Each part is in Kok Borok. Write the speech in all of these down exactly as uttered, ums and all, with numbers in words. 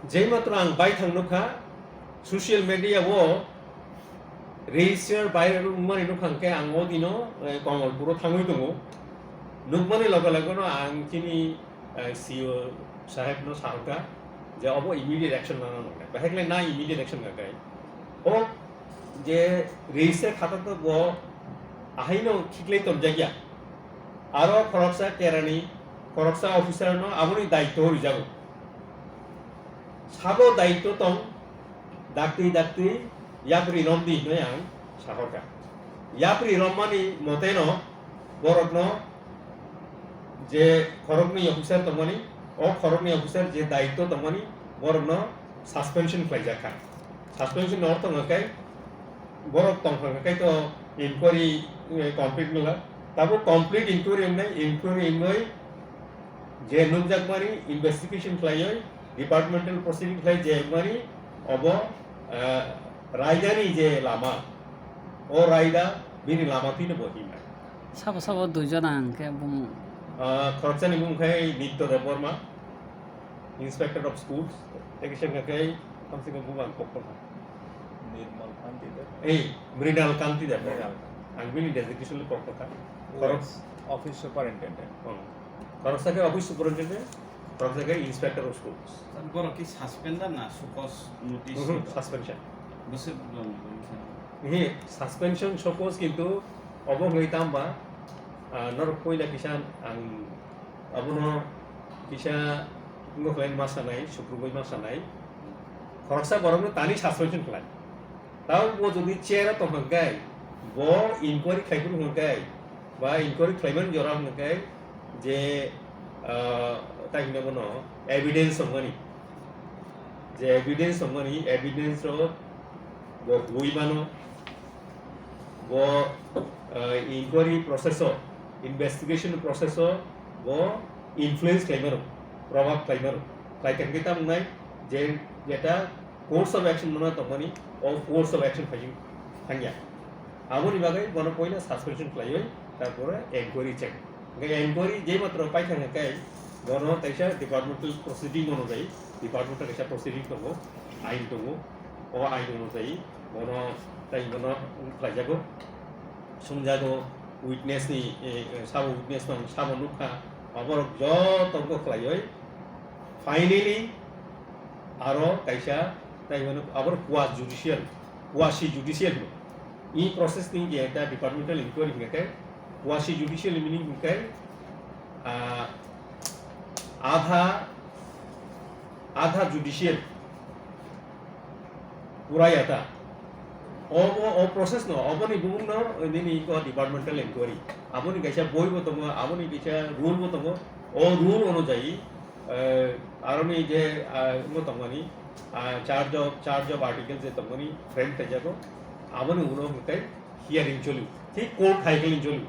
Jei matro ang baithang nukha, social media o register bai rwmani nukha hwnkhe ang o dino, eh, Komolpuro thangwi tongo. Nukmani loge loge no ang chini, eh, C E O saheb no sahoka je obo immediate action nana nangnai. Bahai khlai na immediate action nangkhe. O je register khata to bo ahaino khiklai tonjakya. Aro khoroksa kerani, khoroksa officer no aboni daityo rijago. Sabo daityo tong, daktwi daktwi yapri romdi hinwi ang sahorkha. Yapri rommani moteno borokno je khoroknwi officer tongmani, o khoroknwi officer je daityo tongmani, borokno suspension khlaijakha. Suspension ni ortho hwnkhe borok tongkha hwnkhe to inquiry, eh, complete wngla. Tabuk complete inquiry wngnai, inquiry wngwi je nukjakmani investigation khlaiwi, departmental proceeding khlai je wngmani obo, eh, raidani je lama, o raida bini lama twino bo himnai. Sabo sabo duijon ang khe bumung. Ah, khoroksani bumung khe Nitya Debbarma, Inspector of Schools, tei kisa wngkha khe kamse kam bumung ang kok tongkha. Nirmal Kanti Deb. Ei, Mrinal Kanti Deb. Mrinal. Ang bini designation le kok tongkha. Yes. Khorok- Office Superintendent. Hmm. Khoroksa khe Office Superintendent, khoroksa khe Inspector of Schools. Sir, borok ki suspend da na show cause notice? Mhm, suspension. Bwswk dong, dong, sir. Hi, suspension show cause kintu obo hwnwi tamba, ah, norok poila kisa ang abono kisa wngkha khlai ma sanai, sukrubwi ma sanai. Khoroksa borokno tani suspension khlai. Tamo bo jodi chair o tong hwnkhe, bo inquiry khai phuru hwnkhe, ba inquiry khlaimani jora hwnkhe, je, ah, tai hwnwi bono evidence wngmani. Je evidence wngmani, evidence rok bo huwi mano, bo, ah, inquiry process o, investigation process o bo influence khlai mano, probab khlai mano. Khlai khe tamo wngnai je, jeta course of action mano tongmani, o course of action phai thangya. Aboni bagwi bono poila suspension khlaiwi, tarpore enquiry check. Hwnkhe enquiry je matro paikha hwnkhe bono kaisa departmental proceeding onujai, departmental kaisa proceeding tongo, ain tongo, o ain onujai bono tai bono khlaijago, sumjago, witness ni, eh, eh, sabo witness tong, sabo nukha, aborok joto khlaiwi, finally, aro kaisa, tai hwnwi abo quasi judicial, quasi judicial hino. I process ni je ekta departmental inquiry hwnkhe quasi judicial meaning hwnkhe, ah, adha, adha judicial, pura yata. O, o, o process no, oboni bumung no, nini ko departmental inquiry. Aboni kaisa boi bo tongo, aboni kaisa rule bo tongo. O rule onujai, eh, aroni je, ah, mo tongmani, ah, charge of, charge of article je tongmani frame khlaijago, aboni ulo hwnkhe hearing choli, thik court hai khe choli.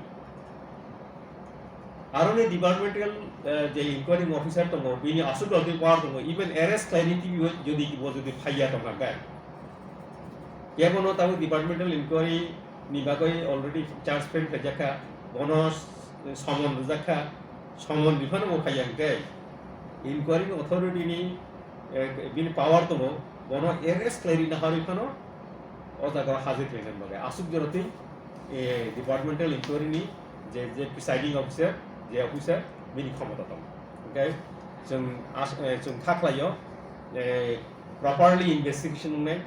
Aroni departmental, eh, je inquiring officer tongo, bini aswk rokni power tongo, even arrest khlaini twiwi jodi bo jodi phaiya tongkha khe. Kebono tabuk departmental inquiry ni bagwi already charge frame khaijakha, bono summon rwjakha, summon riphano bo phaiya hwnkhe inquiring authority ni, eh, bini power tongo, bono arrest khlai rina harwi phano o jaga o hajir khlaina bagwi aswk jora twi, eh, departmental inquiry ni je, je presiding officer, je officer bini khomota tongo. Hwnkhe chwng as-, eh, chwng kha khlaio, eh, properly investigation wngnai,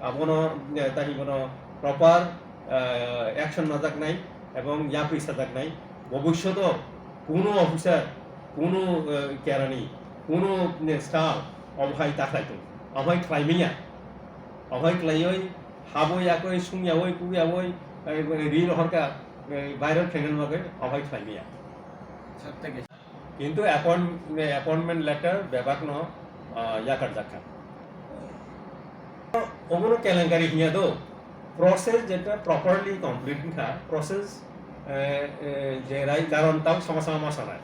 abono, eh, tani bono proper, eh, action najaknai ebong yapri sajaknai. Bobishoto kuno officer, kuno, eh, kerani, kuno, eh, staff obo hai ta khlai tong, obo hai khlai manya, obo hai khlaioi haboi yakoi sungyaoi kuyaoi, eh, ri rohorka, eh, viral khlaina bagwi obo hai khlai manya. Kintu appoint-, appointment letter bebakno, ah, yakarjakha. Obono kelenkari hinya do, process jeta properly complete wngkha, process, eh, eh, je rai daron tang sama sama ma sanai.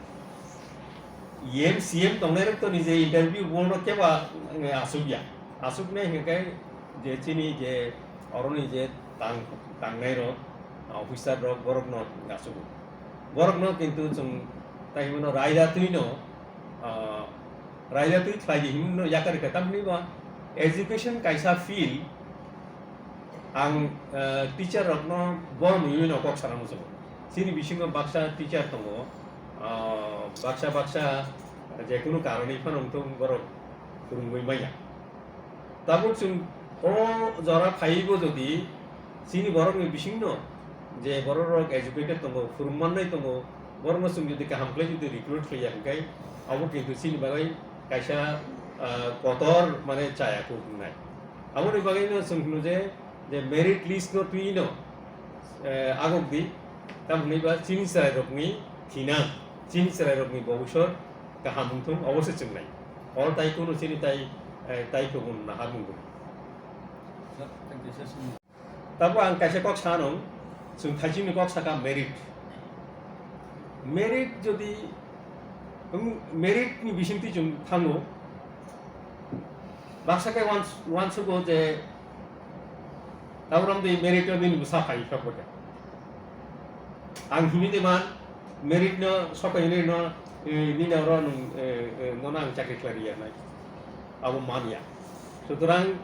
E M, C M tongnai rok to nije interview bono keba, eh, asuk ya. Asuk nai hingke je chini je oroni je tang, tangnai rok, officer rok borok no asuk. Borok no kintu chwng tai hwnwi no raida twi no, ah, Raida twi khlai di hinwi no yakar khe, tamni ba education kaisa field, ang, eh, teacher rokno bo nwiwi no kok sana muchungo. Chini bisingo baksa teacher tongo, ah, baksa baksa jekunu karoni phano wngthung borok phwrwngwi manya. Tabuk chwng o jora phaiwi bo jodi chini borokni bisingno je borok rok educated tongo, phwrwng mannai tongo, borokno chwng jodi kaham khlai jodi recruit khlaiya hwnkhe abo kintu chini bagwi kaisa, ah, kotor mane chaya kuk wngnai. Aboni bagwino chwng hwno je, je merit list no twi no, eh, agok di, tamo hwnwi ba chini chwrai rokni thinang, chini chwrai rokni bobisor kaham wngthung, obo se chwng nai. Oro tai kunu chini tai, eh, tai kubun naharmung gwnang. Tabo ang kaisa kok sanong, chwng thaichingni kok saka merit. Merit jodi, wng, merit ni bisingtwi chwng thango, baksa khe wans-, wansugo je, tabo romdi merit o nini bwsa phai khe bote. Ang himi de man, merit no sokai hwnwi no, eh, nini oro nwng, eh, eh, nono ang chakri khlai rwya nai. Abo man ya. Sutrang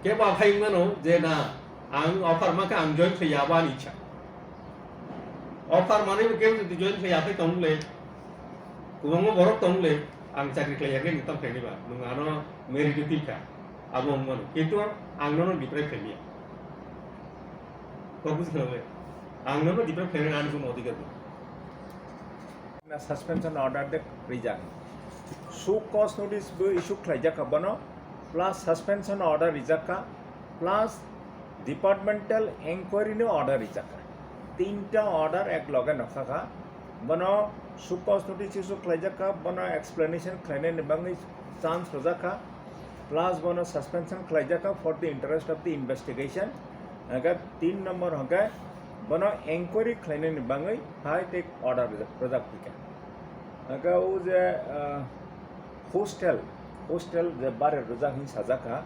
kebo aphai wngmano je na, ang offer mankha, ang join khlaiya abo ani ichha. Offer manwi bo kebo jodi join khlaiya phai tong le, kwbangma borok tong le, ang chakri khlaiya khe nwng tamo khlaini ba, nwng ano merit o twi kha, abo wngmano. Kintu ang nono deprive khlaimya. Kok buji khlai le, ang nono deprive khlaimani ani kuno odhikar dong. Na suspension order de rijak. Show cause notice bo issue khlaijak kha bono, plus suspension order rijak kha, plus departmental inquiry ni order rijak kha. Tinta order ek loge nokha kha. Bono show cause notice issue khlaijak kha, bono explanation khlainani bagwi chance rwjak kha, plus bono suspension khlaijak kha for the interest of the investigation. Hwnkhe tin number hwnkhe bono inquiry khlainani bagwi hai tei order rwjak, rwjak phikha. Hwnkhe o je, ah, hostel, hostel je bare rwjak hinwi sajak kha,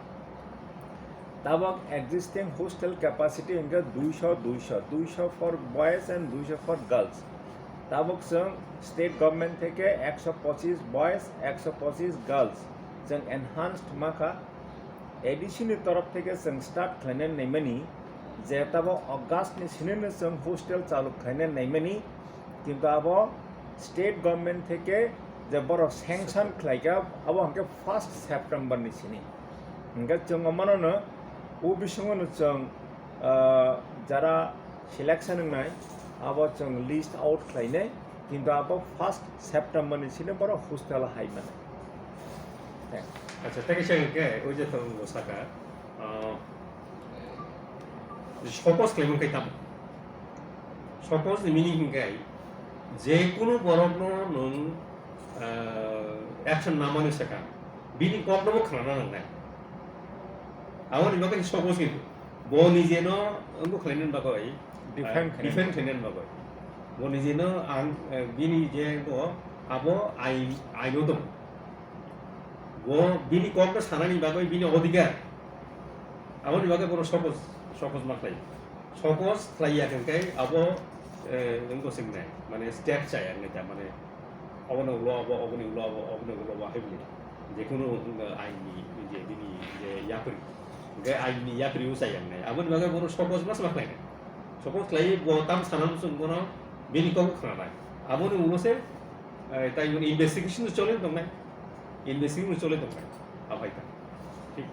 tabok existing hostel capacity hwnkhe duisho, duisho, duisho for boys and duisho for girls. Tabok chwng state government theke ekso pochis boys, ekso pochis girls chwng enhanced ma kha. A D C ni torof theke chwng start khlainani naimani je tabok August ni sini no chwng hostel chalu khlainani naimani, kintu abo state government theke je borok sanction khlaikha, abo hwnkhe first September ni sini. Hwnkhe chwng o mano no, o bisingo no chwng, ah, jara selection wngnai, abo chwng list out khlainai, kintu abo first September ni sini borok hostel o hai mano. Thanks. Acha, tei kaisa hwnkhe, o je thong bo saka, ah, show cause khlaimung khe tamo? Show cause ni meaning hwnkhe, je kunu borokno nwng, ah, action namani saka, bini kokno bo khwnana nangnai. Aboni bagwi show cause kintu bo nijeno wngbo khlainani bagwi, defend ah, khlainani defend khlainani bagwi. Bo nijeno ang, eh, bini je wngbo abo ain, aino dong. Bo bini kokno sanani bagwi bini odhikar. Aboni bagwi bono show cause, show cause ma khlai. Show cause khlaiya hwnkhe abo, eh, wngbo swngnai, mane step chaya wngnai ta, mane obono ulo abo, oboni ulo abo, oboni ulo abo hai bini. Jekunu, eh, aini je bini je yapri. Hwnkhe aini yapri o chaya wngnai. Aboni bagwi bono show cause ma khlainai. Show cause khlaiwi bo tam sana muchung bono bini kok khwnanai. Aboni ulo se, eh, tai investigation choli tongnai. Investigation choli tongnai. Aphai ta. Thik.